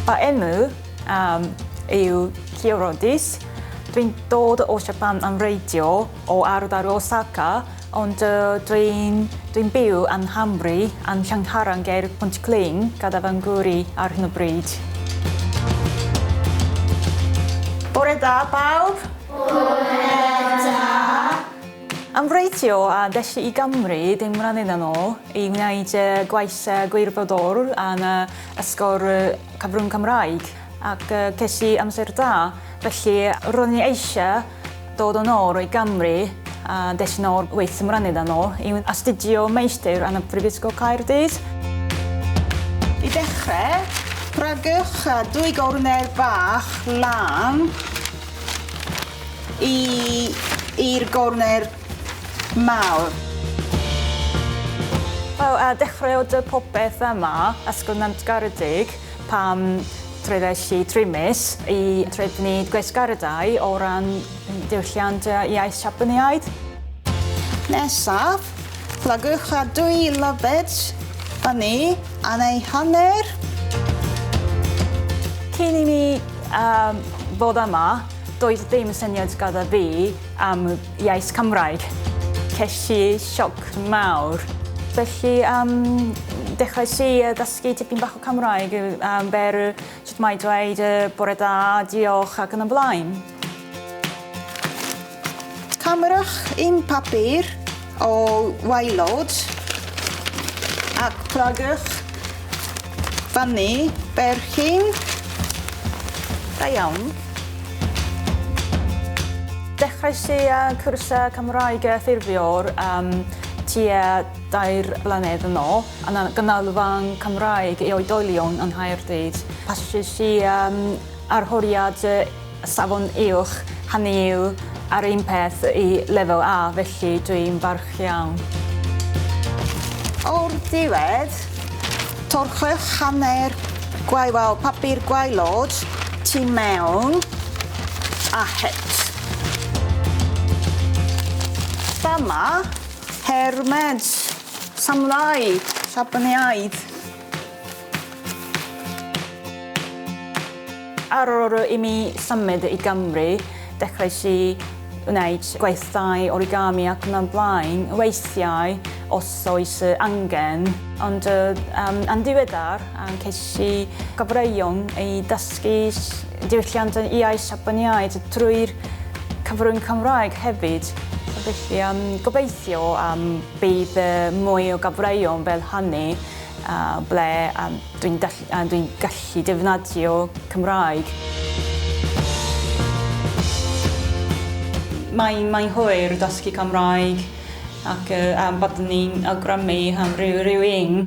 Fy enw um, yw Kyorodis. Dwi'n dod o Japan yn wreiddiol o ardal Osaka, ond uh, dwi'n dwi byw yn Nghymru, yn Llanharan ger Pontyclun, gyda fy ngŵr i ar hyn o bryd. Bore da, bawb! Bore da! Yn wreiddiol, a des i i Gymru dim mlynedd yn ôl i wneud gwaith gwirfoddol yn ysgol cyfrwng Cymraeg ac ces i amser da. Felly roeddwn i eisiau dod yn ôl i Gymru a des i nôl wyth mlynedd yn ôl i astudio meistr yn y Brifysgol Caerdydd. I ddechrau, pragwch dwy gornel bach lan i i'r gorner mawr. Wel, a dechreuodd y popeth yma, Ysgol Nantgaredig, pan treuliais i trimis i trefnu gweithgareddau o ran diwylliant iaith Siapaneaidd. Nesaf, plygwch â dwy lyfed fyny yn ei hanner. Cyn i mi um, fod yma, doedd ddim syniad gyda fi am iaith Cymraeg. Ces i sioc mawr. Felly, um, dechreuais i ddysgu tipyn bach o Cymraeg um, fel sut mae dweud bore da, diolch ac yn y blaen. Cymerwch un papur o waelod ac plygwch fyny berchyn. Da iawn. Dechreuais i cwrs Cymraeg ffurfiol tua dair blynedd yn ôl yn y Ganolfan Cymraeg i Oedolion yng Nghaerdydd. Pasiais i arholiad safon uwch, hynny yw ar un peth i lefel A, felly dwi'n falch iawn. O'r diwedd, torchwch hanner gwaywal papur gwaelod tu mewn a het. Dyma Hermed Samurai Siapaneaidd. Ar ôl i mi symud i Gymru, dechreuais i wneud gweithdai origami ac yn y blaen, weithiau os oes angen, ond um, yn ddiweddar ces i gyfreuon i dysgu diwylliant yn iaith Siapaniaid trwy'r cyfrwng Cymraeg hefyd. Felly um, gobeithio um, bydd mwy o gyfreuon fel hynny uh, ble um, dwi'n dwi gallu defnyddio Cymraeg. Mae'n mae hwyr dysgu Cymraeg ac um, byddwn ni'n awgrymu am rhyw, rhyw un.